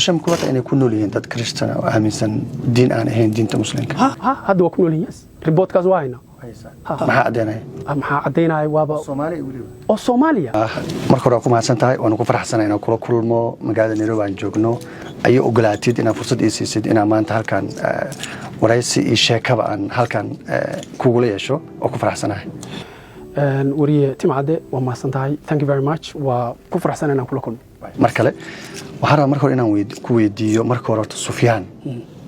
Muqdisho ma kula tahay inay ku nool yihiin dad Christian oo aaminsan diin aan ahayn diinta Muslimka? Ha ha, hadda waa ku nool yihiin, yes. Reportkaas waa haynaa. Maxaa caddeynaya? Maxaa caddaynaya? Waaba Soomaaliya weliba. Oo Soomaaliya. Marka hore waa ku mahadsan tahay, waanu ku faraxsanahay inaan kula kulmo magaalada Nairobi aan joogno. Ayay ogolaatid inaad fursad ii siisid inaan maanta halkan waraysi iyo sheekaba aan halkan kugula yeesho oo ku faraxsanahay. Wariye Timcadde, waa mahadsan tahay, thank you very much. Waa ku faraxsanahay inaan kula kulmo. Mar kale waxaan rabaa marka hore inaan ku weydiiyo, marka hore horta Sufyaan,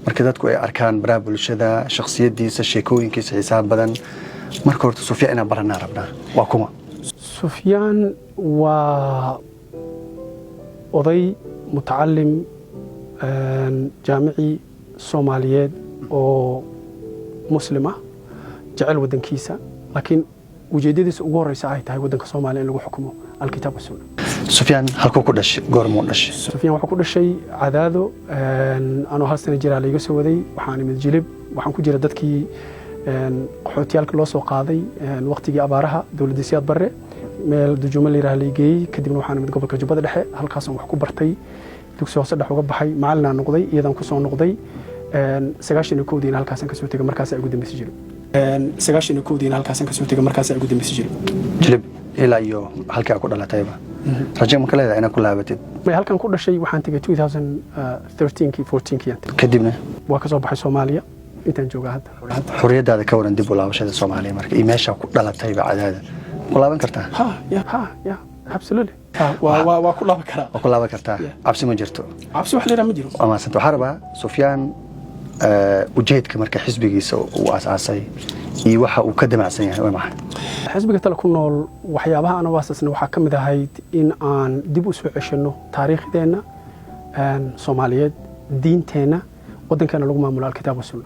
marka dadku ay arkaan baraha bulshada shakhsiyadiisa, sheekooyinkiisa xiisaha badan, marka horta Sufyaan inaan baranaa rabnaa, waa kuma? Sufyaan waa oday mutacalim jaamici Soomaaliyeed oo Muslim ah, jecel waddankiisa, laakiin ujeeddadiisa ugu horeysa ay tahay waddanka Soomaaliya in lagu xukumo alkitaab wasunna. Sufyaan halkuu ku dhashay? Goormuu dhashay? Sufyaan wuxuu ku dhashay Cadaado. Anoo 1 sano jiraa laiga soo waday. Waxaan imid Jilib. Waxaan ku jira dadkii qaxootiyaalka loo soo qaaday waqtigii abaaraha dowladda Siyaad Barre. Meel Dujuumo la yiraha la geeyey. Kadibna waxaan imid gobolka Jubbada Dhexe. Halkaasaan wax ku bartay, dugsi hoose dhex uga baxay, macalinaan noqday, iyadaan ku soo noqday. 91-diina halkaasaan kasoo tegay. Markaasaa ugu dambeysay Jilib. 91-diina halkaasaan kasoo tegay. Markaasaa ugu dambeysay Jilib. Jilib ilaa iyo halkii aa ku dhalatayba, rajo ma ka leedahay inaad ku laabatid? May, halkan ku dhashay. Waxaan tegay 2013kii, 14kii aan tegay. Kadibna? Waa ka soo baxay Soomaaliya, intaan joogaa hadda. Xorriyaddaada ka waran, dib u laabashada Soomaaliya marka iyo meeshaa ku dhalatayba Cadaada, ku laaban kartaa? Ha, ya ha, ya, absolutely. Ha, waa ku laaban karaa. Waa ku laaban kartaa? Yeah. Cabsi ma jirto? Cabsi wax la yidhaha ma jiro. Waa mahadsanta. Waxaa rabaa Sufyaan ujeedka marka xisbigiisa uu aasaasay iyo waxa uu ka damacsan yahay waa maxay? Xisbiga Tala ku Nool waxyaabaha aan u aasaasnay waxaa ka mid ahayd in aan dib u soo ceshanno taariikhdeenna Soomaaliyeed, diinteenna, waddankeena lagu maamulo alkitaab wasunna.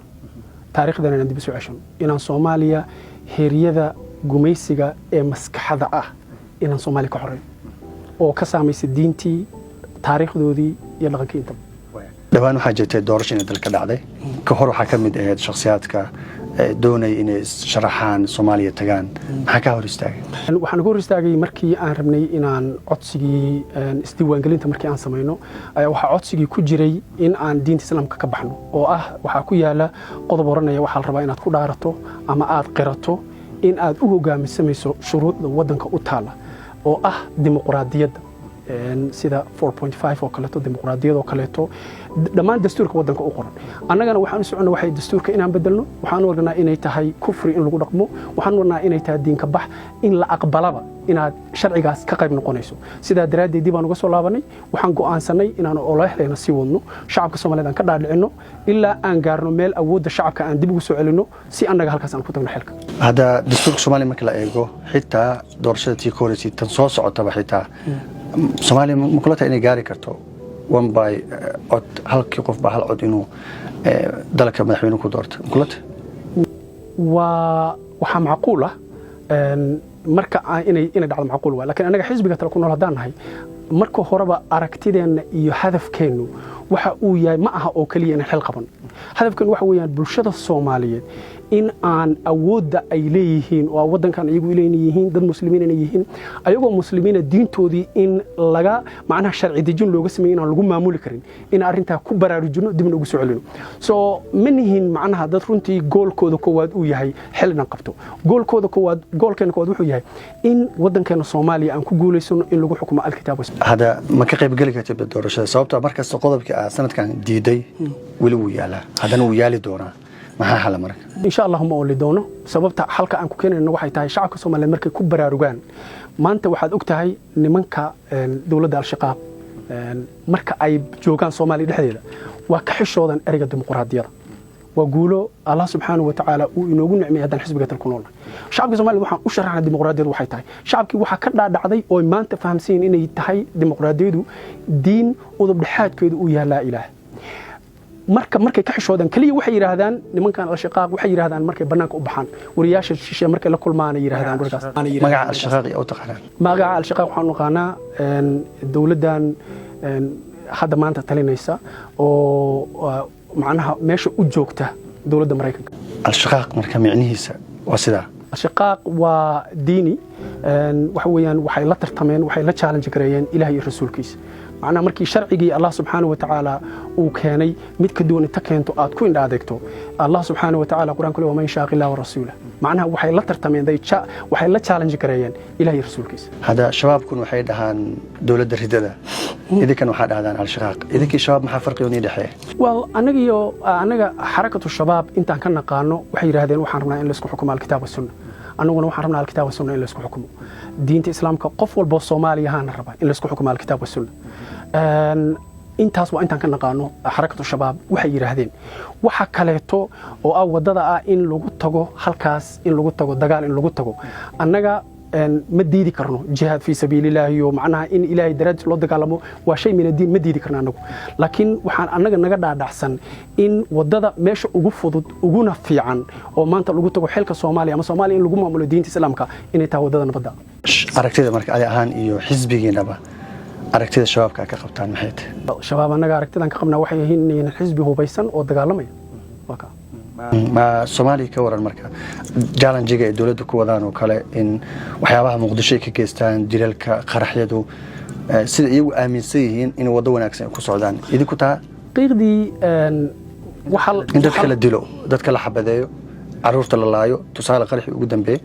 Taariikhdeena inaan dib u soo ceshanno, inaan Soomaaliya heeryada gumaysiga ee maskaxda ah inaan Soomaaliya ka xoreyno oo ka saamaysa diintii, taariikhdoodii iyo dhaqankii intaba. Dhowaan waxaa jirtay doorasho inay dalka dhacday. Ka hor waxaa ka mid ahayd shakhsiyaadka doonaya inay sharaxaan, Soomaaliya tagaan. Maxaa kaa hor istaagay? Waxaan uga hor istaagay markii aan rabnay inaan codsigii isdiiwaangelinta markii aan samayno ayaa waxaa codsigii ku jiray in aan diinta Islaamka ka baxno, oo ah waxaa ku yaala qodob oranaya waxaa la rabaa inaad ku dhaarato ama aad qirato in aad u hogaamisamayso shuruucda waddanka u taala oo ah dimuqraadiyadda, sida 4.5 oo kaleeto, dimuqraadiyad oo kaleeto, dhammaan dastuurka waddanka u qoran. Annagana waxaan u soconna waxay dastuurka inaan bedelno. Waxaan u aragnaa inay tahay kufri in lagu dhaqmo. Waxaan u aragnaa inay tahay diinka bax in la aqbalaba inaad sharcigaas ka qayb noqonayso. Sidaa daraaddeed dib aan uga soo laabanay. Waxaan go'aansanay inaan ololaheena sii wadno, shacabka Soomaaliyeed aan ka dhaadhicinno ilaa aan gaarno meel awoodda shacabka aan dib ugu soo celinno, si annaga halkaas aan ku tagno xilka. Hadda dastuurka Soomaaliya marka la eego, xitaa doorashada tii ka horeysay, tan soo socotaba, xitaa Soomaaliya ma kula tahay inay gaari karto one by cod, halkii qof baa hal cod inuu dalka madaxweyne ku doorto? Ma kula tahay? Waa waxaa macquul ah marka inay dhacdo, macquul waa. Lakiin annaga xisbiga Tala ku Nool haddaan nahay, marka horeba aragtideenna iyo hadafkeennu waxa uu yahay ma aha oo keliya inaan xil qaban. Hadafkeennu waxa weeyaan bulshada Soomaaliyeed in aan awoodda ay leeyihiin oo waddankan iyagu leeyihiin, dad Muslimiin inay yihiin, ayagoo Muslimiina diintoodii in laga macnaha sharci dejin looga sameeyey inaan lagu maamuli karin, in arrintaa ku baraarujino, dibna ugu soo celino. So ma nihin macnaha dad runtii goalkooda koowaad uu yahay xil inaan qabto. Goalkooda koowaad, goalkeena koowaad wuxuu yahay in waddankeena Soomaaliya aan ku guulaysano in lagu xukumo alkitaab. Hadda ma ka qaybgeli kartid doorashada? Sababta markasta qodobkii aad sanadkan diiday weli wuu yaalaa, haddana wuu yaali doonaa. Maxaa xala marka? Insha Allahu ma ooli doono. Sababta xalka aan ku keenayno waxay tahay shacabka Soomaaliyeed markay ku baraarugaan. Maanta waxaad og tahay nimanka dowladda Al-Shaqaab marka ay joogaan Soomaaliya dhexdeeda waa ka xishoodan ereyga dimuqraadiyada. Waa guulo Allah subxaanahu wa tacaala uu inoogu nicmay haddaan xisbiga Tal ku noolnahay. Shacabka Soomaaliyed waxaan u sharaxnay dimuqraadiyadu waxay tahay. Shacabkii waxaa ka dhaadhacday oo maanta fahamsan yihiin inay tahay dimuqraadiyadu diin udub dhexaadkeedu uu yahay laa ilaah. Marka markay ka xishoodaan kaliya waxay yidhaahdaan nimankan Al-Shaqaaq, waxay yidhaahdaan markay bannaanka u baxaan, wariyaasha shishe markay la kulmaan ay yidhaahdaan warkaas. Magaca Al-Shaqaaq u taqaanaan? Magaca Al-Shaqaaq waxaan u naqaanaa dowladdan hadda maanta talinaysa oo macnaha meesha u joogta dowladda Maraykanka. Al-Shaqaaq marka micnihiisa waa sidaa? Al-Shaqaaq waa diini. Waxa weeyaan waxay la tartameen, waxay la challenge gareeyeen Ilaah iyo rasuulkiisa. Macnaha, markii sharcigii Allah subxaana wa tacaala uu keenay mid ka duwan inta keento aad ku indha adeegto, Allah subxaana wa tacaala Qur-aanku le: "Waman yushaaqi Illaha wa rasuulah." Macnaha, waxay la tartameen, waxay la challenge gareeyeen Ilaah iyo rasuulkiisa. Hadda Shabaabkun waxay dhahaan dowladda ridada, idinkan waxaa dhahdaan Al-Shaqaaq. Idinkii Shabaab maxaa farqi inii dhexeeya? Well, anagiyo anaga Xarakatu Shabaab intaan ka naqaano, waxay yidhahdeen waxaan rabnaa in laisku xukumo alkitaab wasunna. Annaguna waxaan rabnaa alkitaab wasunna in laisku xukumo diinta Islaamka. Qof walboo Soomaaliyahaana raba in laisku xukumo alkitaab wasunna. Intaas waa intaan ka naqaano Xarakatu Shabaab waxay yidhaahdeen. Waxa kaleeto oo ah waddada ah in lagu tago halkaas, in lagu tago dagaal, in lagu tago, annaga ma diidi karno. Jihaad fii sabiilillaahi iyo macnaha in Ilaahay daraaddiis loo dagaalamo waa shay min addiin, ma diidi karno annagu. Laakiin waxaan annaga naga dhaadhacsan in waddada meesha ugu fudud uguna fiican oo maanta lagu tago xilka Soomaaliya ama Soomaaliya in lagu maamulo diinta Islaamka inay tahay waddada nabadda. Aragtida marka adi ahaan iyo xisbigiinaba, aragtida Shabaabka ka qabtaan maxay tahay? Shabaab annaga aragtidan ka qabnaa waxay yihiin inay xisbi hubaysan oo dagaalamaya. Waa kaa. Ma Soomaaliya ka waran marka, challenge-ga ay dowladda ku wadaan oo kale, in waxyaabaha Muqdisho ay ka geystaan, dilalka, qaraxyadu, sida iyagu aaminsan yihiin in waddo wanaagsan ay ku socdaan, idinku taa? Qiiqdii waxaa In dadka la dilo, dadka la xabadeeyo, caruurta la laayo, tusaale qaraxii ugu dambeeyey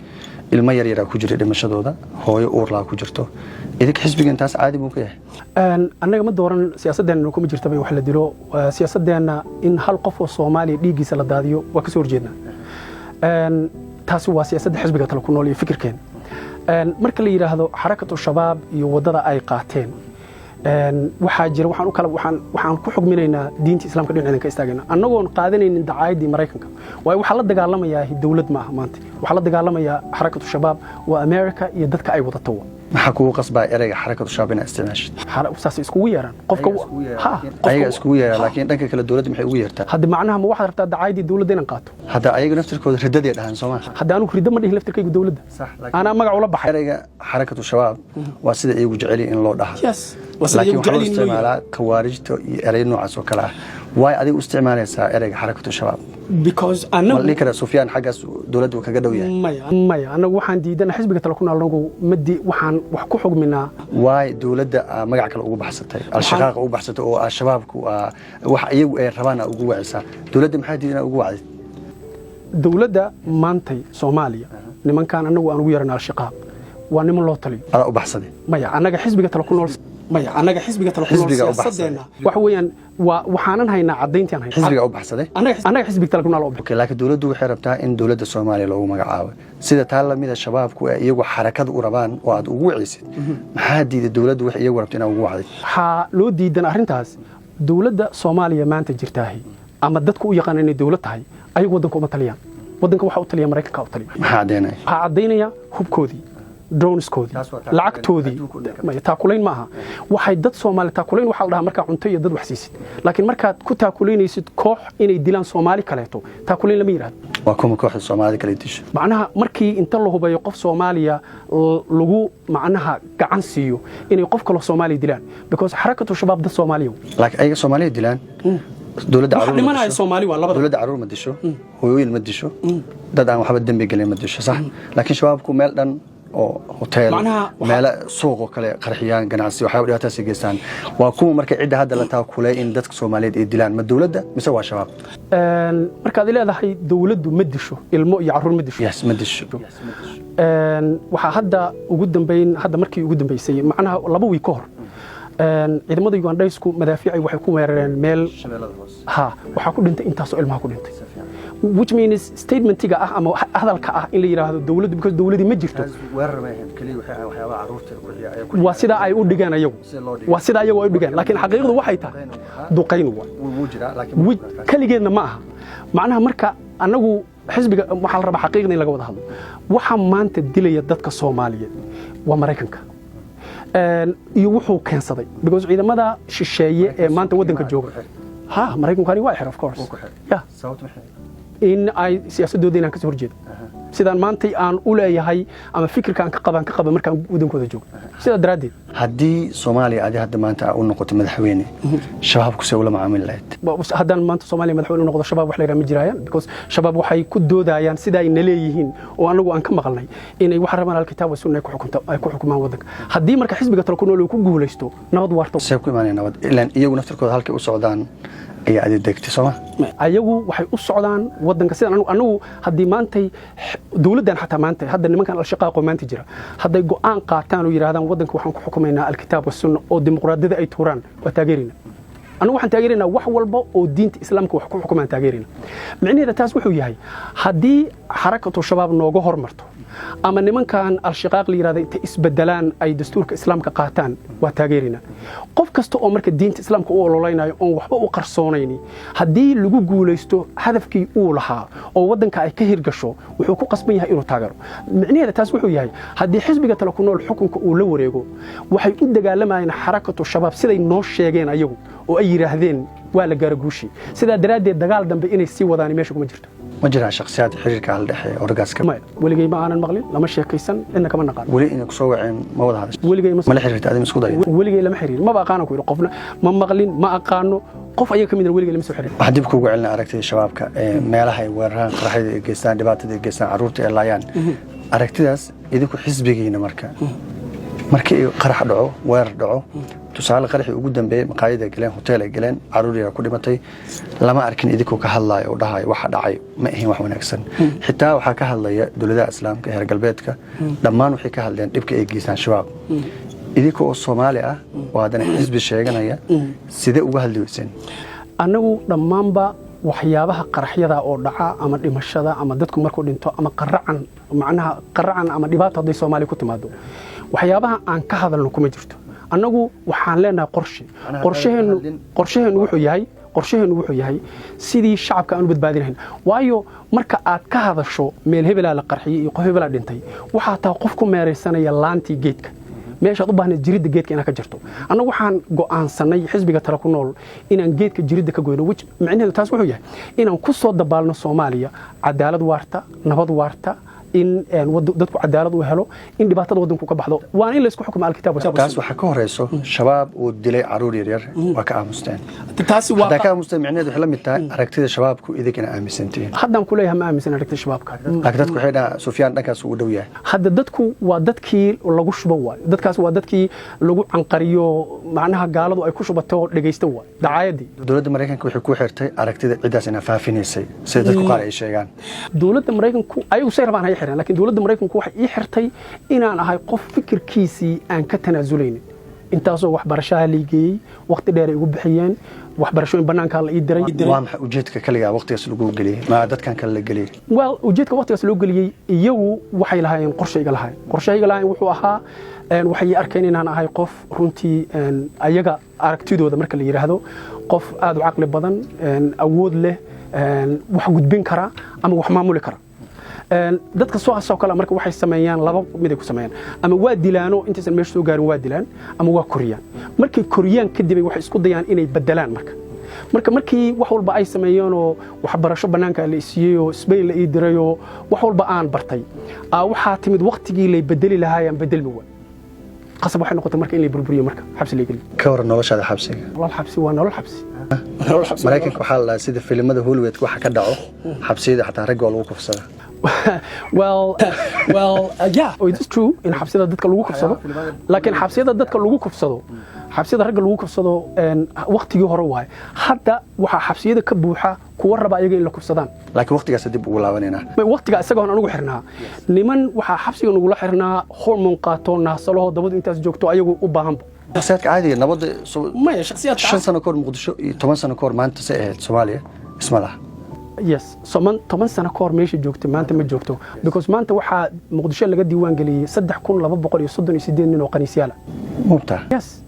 ilmo yar yaraa ku jira dhimashadooda, hooyo uurlaa ku jirto, idinka xisbigan taas caadi buu ka yahay? Annaga ma dooran, siyaasadeenna kuma jirtaba in wax la dilo. Siyaasadeenna in hal qof oo Soomaaliya dhiiggiisa la daadiyo waa kasoo horjeednaa. Taasi waa siyaasadda xisbiga Tala ku Nool iyo fikirkeena. Marka la yidhaahdo Xarakatu Shabaab iyo waddada ay qaateen, waxaa jira waxaan u kala waxaan ku xugminaynaa diinta Islaamka, dhinaceedan ka istaagayna, annagoon qaadanaynin dacaayaddii Maraykanka, waayo waxaa la dagaalamayaa dowlad maaha maanta. Waxaa la dagaalamayaa Xarakatu Shabaab waa America iyo dadka ay wadato. Maxaa kugu qasbaa ereyga Xarakatu Shabaab inaad isticmaashid? Saasay iskugu yeeraan qofka ha. Ayaga iskugu yeeraan, laakiin dhanka kale dowladda maxay ugu yeertaa? Hadda macnaha, ma waxaad rabtaa dacaayaddii dowladda inaan qaato? Hadda ayaga naftirkooda riddaday dhahaan, soo ma? Hadda anugu riddo ma dhihin laftirkaygu dowladda, anaa magac ula baxay. Ereyga Xarakatu Shabaab waa sida iyagu jecel in loo dhaha, laakiin waxaa loo isticmaalaa khawaarijta iyo erey noocaas oo kale ah. Waay adiga u isticmaalaysaa ereyga Xarakatu Shabaab? Because ma la anagu dhihi karaa Sufyaan xaggaas dowladda uu kaga dhow yahay? Maya, maya, anagu waxaan diidana, xisbiga Tala ku Nool anagu madi waxaan wax ku xugminaa. Waay dowladda magac kale ugu baxsatay, Al-Shaqaaqa ugu baxsatay, oo Al-Shabaabku wax iyagu ay rabaan ugu wacisaa, dowladda maxaa diidan inaad ugu wacdid? Dowladda maantay Soomaaliya, nimankan anagu aan ugu yeerana Al-Shiqaaq waa niman loo taliyo. Adaa u baxsaday? Maya, annaga xisbiga Tala ku Nool, maya, annaga xisbiga Tala ku Nool Xisbiga u baxsaday. siyaasadeenna waxa weeyaan waa waxaanan haynaa caddayntiaan haynaa. Xisbiga u baxsaday? Annaga xisbiga Tala ku Nool u Okay, laakiin dowladdu waxay rabtaa in dowladda Soomaaliya loogu magacaabo sida taa lamida Shabaabku ay iyagu xarakada u rabaan oo aad ugu wicisid. Maxaa diiday dowladdu wax iyagu rabto inaad ugu wacdid? Waxaa loo diidan arrintaas, dowladda Soomaaliya maanta jirtaahi ama dadku u yaqaan inay dowlad tahay, ayagu waddanka uma taliyaan. Waddanka waxaa u taliya Maraykanka u taliya. Maxaa caddeynaya? Waxaa caddaynaya hubkoodii, droneskoodii, Taas waa taakulayn lacagtoodii. adduunka u dhan. Maya, taakulayn ma aha. Waxay dad Soomaali taakulayn waxaa la dhahaa markaa cunto iyo dad wax siisid, laakiin markaad ku taakulaynaysid koox inay dilaan Soomaali kaleeto, taakulayn lama yidhahdo. Waa kuma kooxda Soomaalida kala disho? Macnaha, markii inta la hubeeyo qof Soomaaliya lagu macnaha gacan siiyo inay qof kaloo Soomaaliya dilaan, because Xarakatu Shabaab dad Soomaaliya wey. Laakiin ayaga Soomaaliya dilaan, dowladda Waxa caruur ma dhimanaya disho. Soomaali waa labada. Dowladda caruur ma disho, hooyooyin ma disho, dad aan waxba dembi gelin ma disho, sax? Laakiin Shabaabku meel dhan oo hotel, Macnaha meelo suuq oo kale qarxiyaan, ganacsi, waxyaaba dhibaataas ay geystaan. Waa kuwa marka cidda hadda la taakulay in dadka Soomaaliyeed ay dilaan, ma dowladda mise waa Shabaab? Markaad leedahay dowladdu ma disho ilmo iyo caruur ma disho. Yes, ma disho. Waxaa hadda ugu dambeyn, hadda markii ugu dambeysay, macnaha 2 wiig ka hor, ciidamada Ugandhaysku madaafiicay waxay ku weerareen meel, ha, waxaa ku dhintay intaasoo ilmaha ku dhintay, which means statementiga ah ama hadalka ah in la yidhaahdo dowladdu, because dowladii ma jirto. Weerar ma ahayn keliya, waxay ahayn waxyaabaha carruurta. Waa sidaa ay u dhigeen ayagu. Sida loo dhigay. Waa sidaa ayagu ay u dhigeen, laakiin xaqiiqdu waxay tahay duqayn waa wuu jiraa, laakiin keligeedna ma aha. Macnaha, marka annagu xisbiga waxaa la rabaa xaqiiqda in laga wada hadlo. Waxa maanta dilaya dadka Soomaaliyeed waa Maraykanka iyo wuxuu keensaday, because ciidamada shisheeye ee maanta waddanka jooga, ha, Maraykanku ani waa xir, of course, yeah. Sababtu maxay? In ay siyaasadooda inaan kasoo horjeedo. Sidaan maantay aan u leeyahay ama fikirkaan ka qabaan ka qaba markaan waddankooda joogo, sidaa daraaddeed. Haddii Soomaaliya adi hadda maanta aa u noqoto madaxweyne, Shabaabku see ula macaamili lahayd? Haddaan maanta Soomaaliya madaxweyne u noqdo, Shabaab wax la yidhaha ma jiraayaan, because Shabaab waxay ku doodayaan sida ay naleeyihiin oo anagu aan ka maqalnay inay waxa rabaan Alkitaab wa Sunna ay ku xukunta, ay ku xukumaan waddanka. Haddii marka xisbiga Talo ku Nool uu ku guulaysto, nabad waarto. See ku imaanaya nabad? Ilaan iyagu naftirkooda halkay u socdaan ayaa adi degtay, sooma? Ayagu waxay u socdaan waddanka sidaan anagu haddii maantay dowladdan, xataa maanta hadda nimankan Al-Shaqaaqoo maanta jira, hadday go'aan qaataan oo yidhahdaan waddanka waxaan ku xukumaynaa Alkitaab wa Sunna oo dimuqraadiyada ay tuuraan, waa taageerayna. Annagu waxaan taageeraynaa wax walba oo diinta Islaamka wax ku xukumaan taageerayna. Micnaheeda taas wuxuu yahay, haddii Xarakatu Shabaab nooga hormarto ama nimankan Al-Shiqaaq la yidhahda intay isbedelaan ay dastuurka Islaamka qaataan, waa taageeraynaa. Qof kasta oo marka diinta Islaamka u ololeynayo oon waxba u qarsoonayni, haddii lagu guulaysto hadafkii uu lahaa oo waddanka ay ka hirgasho, wuxuu ku qasban yahay inuu taageero. Micnaheeda taas wuxuu yahay, haddii xisbiga Tala ku Nool xukunka uu la wareego, waxay u dagaalamayeen Xarakatu Shabaab siday noo sheegeen ayagu oo ay yidhaahdeen waa la gaara guushii. Sidaa daraaddeed dagaal dambe inay sii wadaan meesha kuma jirto. Ma jiraan shakhsiyaad xiriirka hal dhexe oo raggaas ka Maya, weligay ma aanan maqlin, lama sheekaysan, cidna kama naqaan. Weli inay kusoo waceen, ma wada hadashay? Weligay ma. Ma la xiriirta adi, ma isku dayin? Weligay lama xiriirin, maba aqaano ku yidhi, qofna ma maqlin, ma aqaano qof ayaga ka midna, weligay lama soo xiriirin. Waxaan dib kuugu celinaa aragtida Shabaabka ee meelaha ay weeraraan, qaraxyada ay geystaan, dhibaatada ay geystaan, carruurta ay laayaan. Aragtidaas idinku xisbigiina marka markii ay qarax dhaco, weerar dhaco, tusaale qaraxii ugu dambeeyey maqaayad ay galeen, hotel ay galeen, carruur yaraa ku dhimatay, lama arkin idinkoo ka hadlaayo oo dhahayo waxa dhacay ma ahin wax wanaagsan. Xitaa waxaa ka hadlaya dowladaha Islaamka, heer galbeedka, dhammaan waxay ka hadleen dhibka ay geystaan Shabaab. Idinka oo Soomaali ah oo haddana xisbi sheeganaya, sidee uga hadli weyseen? Annagu dhammaanba waxyaabaha qaraxyada oo dhaca ama dhimashada ama dadku markuu dhinto ama qaracan, macnaha qaracan ama dhibaato hadday Soomaaliya ku timaado, waxyaabaha aan ka hadalno kuma jirto. Annagu waxaan leenahay qorshe. Qorshaheenu wuxuu yahay sidii shacabka aan u badbaadinahayn, waayo marka aad ka hadasho meel hebelaa la qarxiyey iyo qof hebelaa dhintay, waxaa taa qof ku meeraysanaya laantii geedka meeshaad u baahnayd jiridda geedka inaad ka jarto. Annagu waxaan go'aansanay xisbiga Tala ku Nool inaan geedka jiridda ka goyno, which micnaheedu taas wuxuu yahay inaan ku soo dabaalno Soomaaliya cadaalad waarta, nabad waarta, in dadku cadaalad u helo, in dhibaatada waddanku ka baxdo, waana in laysku xukumo Alkitaab. Taas waxaa ka horeyso Shabaab uu dilay caruur yaryar, waa ka aamusteen. Taasi waa Haddaa ka aamusteen, micnaheedu waxay la mid tahay aragtida Shabaabku idinkana aaminsantihiin. Haddaan ku leeyahay, ma aaminsan aragtida Shabaabka. Laakiin dadku waxay dhahaan Sufyaan dhankaas uu dhow yahay. Hadda dadku waa dadkii lagu shubo waayo, dadkaas waa dadkii lagu canqariyo, macnaha gaaladu ay ku shubato, dhegaysta waayo dacaayadii. Dowladda Maraykanka waxay ku xirtay aragtida ciddaas inaa faafinaysay, sida dadku qaar ay sheegaan. Dowladda Maraykanku ayagu say rabaan hay xireen, laakiin dowladda Maraykanku waxay ii xirtay inaan ahay qof fikirkiisii aan ka tanaasulaynin. Intaasoo waxbarashaha la geeyey, waqti dheer ay igu bixiyeen, waxbarashooyin bannaankaa la ii diray. Waa maxay ujeedka kaligaa waqtigaas lagu geliyey, ma dadkan kale la geliyey? Well, ujeedka waqtigaas loo geliyey, iyagu waxay lahaayeen qorshayga lahaayeen. Qorshayga lahaayeen wuxuu ahaa, waxay arkeen inaan ahay qof runtii ayaga aragtidooda marka la yidhaahdo qof aad u caqli badan, awood leh, wax gudbin kara ama wax maamuli kara. Dadka soohaasoo kale marka waxay sameeyaan laba mid ay ku sameeyaan: ama waa dilaano intaysan meesha soo gaarin waa dilaan, ama waa koriyaan. Markay koriyaan kadib waxay isku dayaan inay bedelaan. Marka markii wax walba ay sameeyeenoo waxbarasho bannaanka la isiiyey oo Spain la ii dirayoo wax walba aan bartay, waxaa timid waqtigii lay bedeli lahaayaan, bedelmi waa qasab. Waxay noqotay marka in la burburiyo, marka xabsi la geliyo. Ka waran noloshaada xabsiga? Nolol xabsi waa nolol xabsi, nolol xabsi. Maraykanka waxaa la dhahaa sida filimada Hollywood waxa ka dhaco xabsiyada, xataa ragga waa lagu kufsada. Well, yeah, it is true in xabsiyada dadka lagu kufsado, laakiin xabsiyada dadka lagu kufsado, xabsiyada ragga lagu kufsado, waqtigii hore waaye. Hadda waxaa xabsiyada ka buuxa kuwa raba ayaga in la kufsadaan. Laakiin waqtigaas dib ugu laabanaynaa. Waqtiga isagoon anugu xirnaa, niman waxaa xabsiga nagula xirnaa hormon qaato, naasalaho, dabadu intaas joogto, ayagu u baahanba. Shakhsiyaadka caadiga nabadda Maya, shakhsiyaadka 5 sano kahor Muqdisho iyo 10 sano kahor maanta say ahayd Soomaaliya isma laha. Yes, 10 sano ka hor meesha joogtay maanta ma joogto, because maanta waxaa Muqdisho laga diiwaan geliyey 3238 nin oo qaniisyaal ah. Mubtaa? Yes,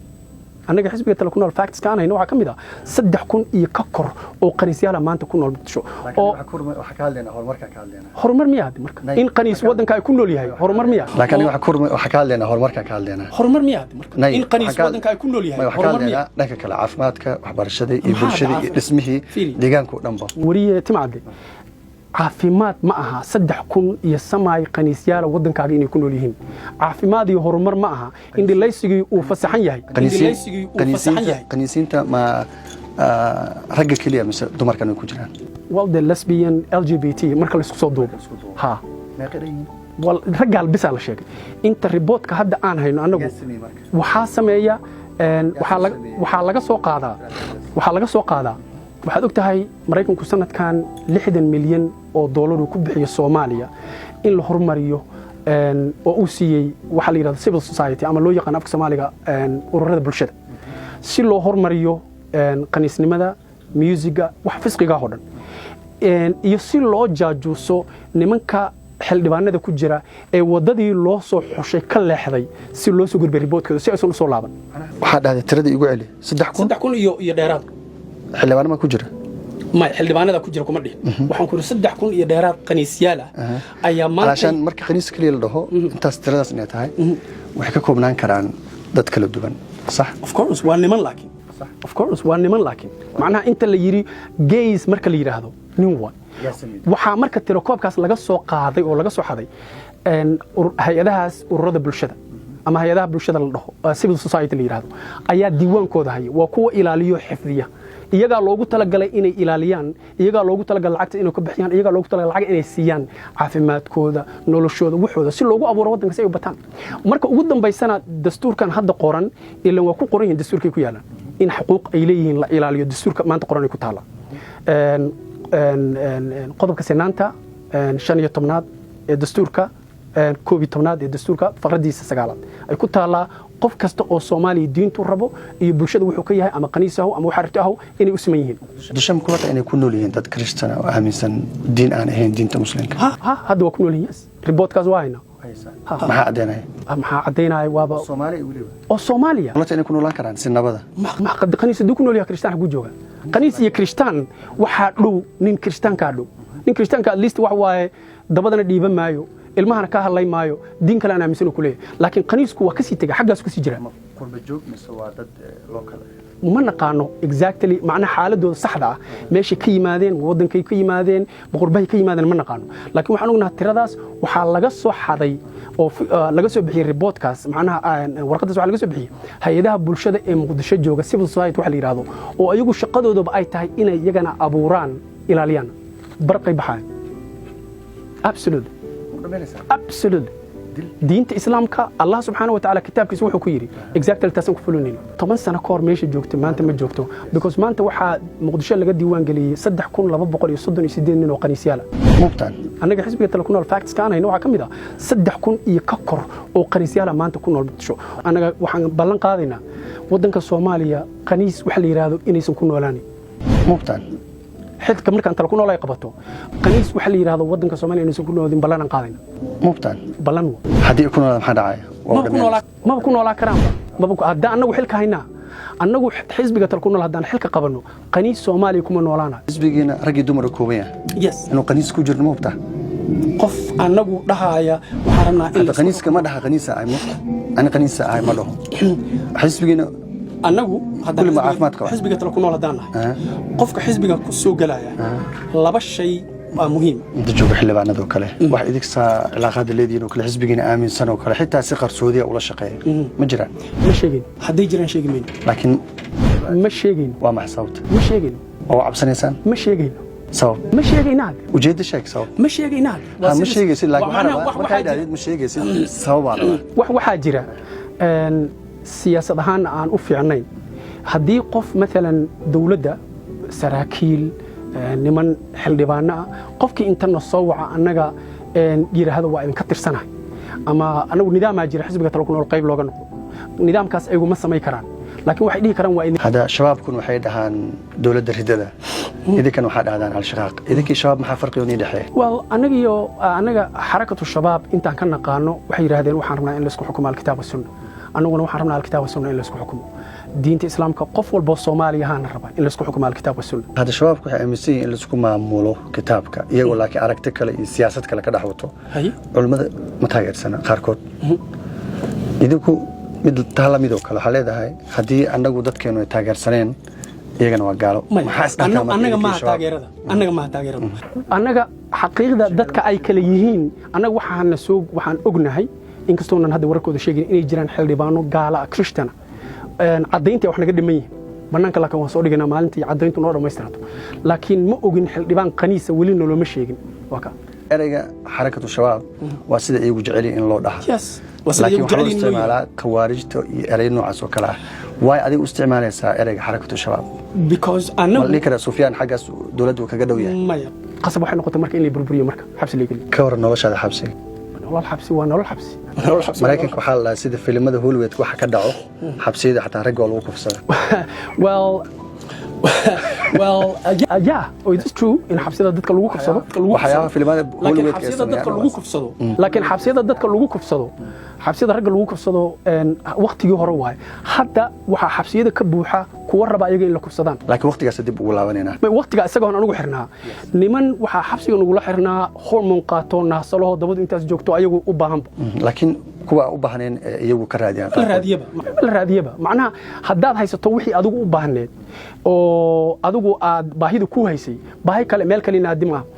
annaga xisbiga Tala ku Nool facts ka aan hayno waxaa ka mid ah 3000 iyo ka kor oo qaniisyaala maanta ku nool Muqdisho oo Waxaa ka hadlaynaa horumarka ka hadlaynaa. Horumar miyaa hadda marka in qaniis waddanka ay ku nool yahay? Horumar miyaa? Laakiin aniga waxaa ka hadlaynaa horumarka ka hadlaynaa. Horumar miyaa hadda marka in qaniis waddanka ay ku nool yahay? Waxaa ka Horumar miyaa? hadlaynaa dhanka kale, caafimaadka, waxbarashadii iyo Maxaa bulshadii iyo caafimaad? dhismihii Fiiri. deegaanka oo dhanba. Wariye Timcadde. Caafimaad ma aha 3000 iyo samaay qaniisyaala waddankaaga inay ku nool yihiin. Caafimaad iyo horumar ma aha in dhilaysigii uu fasaxan yahay, in dhilaysigii uu fasaxan yahay. Qaniisiinta ma ragga keliya mise dumarkan way ku jiraan? Well, the lesbian, LGBT marka la isku soo duubo, ha. Well, raggaal bisaa la sheegay inta reportka hadda aan hayno annagu. Waxaa sameeya waxaa laga soo qaadaa, waxaad og tahay Maraykanku sanadkan 60 milyan oo doolar uu ku bixiyo Soomaaliya in la horumariyo, oo uu siiyey waxaa la yidhahda civil society ama loo yaqaan afka Soomaaliga ururada bulshada, si loo horumariyo qaniisnimada, musiga, wax fisqigaah oo dhan, iyo si loo jaajuuso nimanka xildhibaanada ku jira ee waddadii loo soo xushay ka leexday, si loo soo gudbay reportkooda si aysan u soo laaban. Waxaa dhahday, tirada igu celi, 3000? 3000 iyo dheeraad. Xildhibaano ma ku jira? May, xildhibaanada ku jira kuma dhihin. Waxaan ku yidhi 3000 iyo dheeraad qaniisyaal ah ayaa maanta. Alaashaan marka khaniis keliya la dhaho, intaas tiradaas inay tahay, waxay ka koobnaan karaan dad kala duwan, sax? Of course waa niman, laakiin of course waa niman, laakiin macnaha inta la yidhi gays marka la yidhaahdo nin waay. Waxaa marka tirakoobkaas laga soo qaaday oo laga soo xaday hay-adahaas ururada bulshada ama hay-adaha bulshada la dhaho, civil society la yidhaahdo, ayaa diiwaankooda haya. Waa kuwa ilaaliyo, xifdiya. Iyagaa loogu talagalay inay ilaaliyaan, iyagaa loogu talagalay lacagta inay ka bixiyaan, iyagaa loogu talagalay lacag inay siiyaan, caafimaadkooda, noloshooda, waxooda, si loogu abuuro waddanka si ay u bataan. Marka ugu dambaysana dastuurkan hadda qoran ilan waa ku qoran yihiin, dastuurkay ku yaalaan in xuquuq ay leeyihiin la ilaaliyo. Dastuurka maanta qoran ay ku taala qodobka sinaanta 15aad ee dastuurka, 11aad ee dastuurka, faqradiisa sagaalaad ay ku taallaa qof kasta oo Soomaaliya diintu rabo iyo bulshada wuxuu ka yahay, ama qaniis aho ama waxa rabti aho, inay u siman yihiin. Dusha ma kula tahay inay ku nool yihiin dad Kristan oo aaminsan diin aan ahayn diinta Muslimka? Ha ha, hadda waa ku nool yihiin, yes, reportkaas waa haynaa. Maxaa caddeynaya? Maxaa caddaynaya? Waaba Soomaaliya weliba. Oo Soomaaliya. Kula tahay inay ku noolaan karaan si nabada? Qaniis hadduu ku nool yahay, Kristaan xaguu jooga? Qaniis iyo Kristaan waxaa dhow nin Kristaankaa dhow. Nin Kristaanka at least wax waaye dabadana dhiiban maayo, ilmahana ka hadlay maayo, diin kale aan aaminsan ku leeyahay, laakiin qaniisku waa kasii tegay, xaggaas kasii jira. Qurba joog mise waa dad local? Ma naqaano exactly macnaha xaaladooda saxda ah, meeshay ka yimaadeen, waddankay ka yimaadeen, boqorbahay ka yimaadeen, ma naqaano. Laakiin waxaan ognahay tiradaas waxaa laga soo xaday oo laga soo bixiyey reportkaas, macnaha warqadaas waxaa laga soo bixiyey hay-adaha bulshada ee Muqdisho jooga, civil society waxa la yidhaahdo, oo ayagu shaqadoodaba ay tahay inay iyagana abuuraan, ilaaliyaan. Barqay baxayan, absolutely, absolutely. Diinta Islaamka, Allah subxaana wa tacaala kitaabkiisa wuxuu ku yidhi exactly taasaan ku fulinayno. 10 sano ka hor meesha joogtay maanta ma joogto, because maanta waxaa Muqdisho laga diiwaan geliyey 3238 nin oo qaniisyaal ah. Mubtaan? Annaga xisbiga Tala ku Nool facts ka aan hayno waxaa ka mid ah 3000 iyo ka kor oo qaniisyaala maanta ku nool Muqdisho. Annaga waxaan ballan qaadaynaa waddanka Soomaaliya qaniis waxa la yidhaahdo inaysan ku noolaanin. Mubtaan? Xilka markaan Tala ku Nool ay qabato, qaniis waxa la yidhaahdo waddanka Soomaaliya inaysan ku noolin ballanaan qaadayna. Mubtaan? Ballan wa. Haddii ay ku noolaadaan maxaa dhacaya? Waa u dhammaanaysa. Maba ku noolaa karaanba. Maba haddaan annagu xilka haynaa, annagu xisbiga Tala ku Nool haddaan xilka qabanno, qaniis Soomaaliya kuma noolaana. Xisbigiina raggii dumar kooban yahay. Yes. Inuu qaniis ku jirno ma hubtaa? Qof annagu dhahaaya waxaan rabnaa in Hadda qaniiska ma dhaha qaniisa ahay, mugta ani qaniisa ahay ma dhaho xisbigiina. Annagu haddaan Kulli ma caafimaad qaba? Xisbiga Tala ku Nool haddaan nahay, qofka xisbiga ku soo gelaya laba shay waa muhiim. Inta jooga xildhibaanada oo kale, wax idinkaa cilaaqaada leedihiin oo kale, xisbigiina aaminsan oo kale, xitaa si qarsoodiya ula shaqeeya, ma jiraan? Ma sheegin. Hadday jiraan sheegi mayno. Laakiin Ma sheegayno. Waa maxay sababta? Ma sheegayno. Oo cabsanaysaan? Ma sheegayno. Sabab? Ma sheegayna hadde. Ujeedda sheeg, sabab. Ma sheegayna hadde. Ha, ma sheegaysid, laakiin waxaan rabaa markaa idhahdid ma sheegaysid, sababaa rabaa. Waxaa jira siyaasad ahaanna aan u fiicnayn haddii qof maalan dowladda saraakiil, niman xildhibaano ah, qofkii intana soo waca annaga yidhaahdo waa idinka tirsanahay, ama annagu nidaamaa jira xisbiga Tala ku Nool qayb looga noqdo, nidaamkaas ayagu ma samay karaan, laakiin waxay dhihi karaan waa idin. Hadda shabaabkun waxay dhahaan dowladda ridada, idinkan waxaa dhahdaan Al-Shaqaaq. Idinkii shabaab maxaa farqi oo nii dhexeeya? Well, anagiyo anaga Xarakatu Shabaab intaan ka naqaano waxay yidhahdeen waxaan rabnaa in laisku xukumo alkitaab wasunna. Annaguna waxaan rabnaa alkitaab wasunna in laisku xukumo. Diinta Islaamka qof walboo Soomaaliya ahaana raba in laisku xukumo alkitaab wasunna. Hadda shabaabku waxay aaminsan yihiin in laisku maamulo kitaabka, iyagoo laakiin aragti kale iyo siyaasad kale ka dhex wato. Culimmada ma taageersana qaarkood. Idinku mid taa lamid oo kale waxaa leedahay haddii annagu dadkeenu ay taageersaneen Iyagana waa gaalo. Maya. Maxaa isdhaantaa marka Annaga idinka maaha Shabaab? Taageerada annaga maaha taageerada. Annaga xaqiiqda dadka ay kala yihiin, annaga waxaana soo waxaan ognahay, inkastoonan hadda wararkooda sheegin, inay jiraan xildhibaano gaala ah, Christian ah. Caddayntii wax naga dhiman yihiin bannaanka, laakiin waan soo dhiganaa maalintii caddayntu noo dhammaystirato. Laakiin ma ogin xildhibaan qaniisa, weli noloma sheegin, waa ka. Ereyga Xarakatu Shabaab waa sida iyagu jecel yihiin in loo dhaha. Yes, waa sida Laakiin iyagu waxaa loo jecel yihiin in loo isticmaalaa khawaarijta iyo erey noocaas oo kale ah. Waay adiga u isticmaalaysaa ereyga Xarakatu Shabaab? Because Ma la annagu dhihi karaa Sufyaan xaggaas dowladdu kaga dhow yahay? Maya. Qasab waxay noqotay marka in la burburiyo, marka xabsi la geliyo. Ka waran noloshaada xabsiga? Nolol xabsi waa nolol xabsi. Nolol xabsi. Maraykanka waxaa la dhahaa sida filimada Hollywood waxa ka dhaco, xabsiyada xataa ragga waa lagu kufsada. Well, yeah, oh, it's true in xabsiyada dadka lagu kufsado. Waxyaabaha filimada Laakiin Hollywood ay xabsiyada dadka sameeyaan. lagu kufsado. Laakiin xabsiyada dadka lagu kufsado, xabsiyada ragga lagu kufsado, waqtigii hore waaye. Hadda waxaa xabsiyada ka buuxa kuwa raba ayaga in la kufsadaan. Laakiin waqtigaas dib ugu laabanaynaa. Waqtiga isagoon anugu xirnaa, niman waxaa xabsiga nagula xirnaa hormon qaato, naasalaho, dabadu intaas joogto, ayagu u baahanba. Laakiin kuwa aan u baahnayn ee iyagu ka raadiyaan La qaarkood. Raadiyaba. La raadiyaba. Macnaha, haddaad haysato wixii adigu u baahneed oo adigu aad baahida ku haysay, baahi kale meel kale inaadi maaha.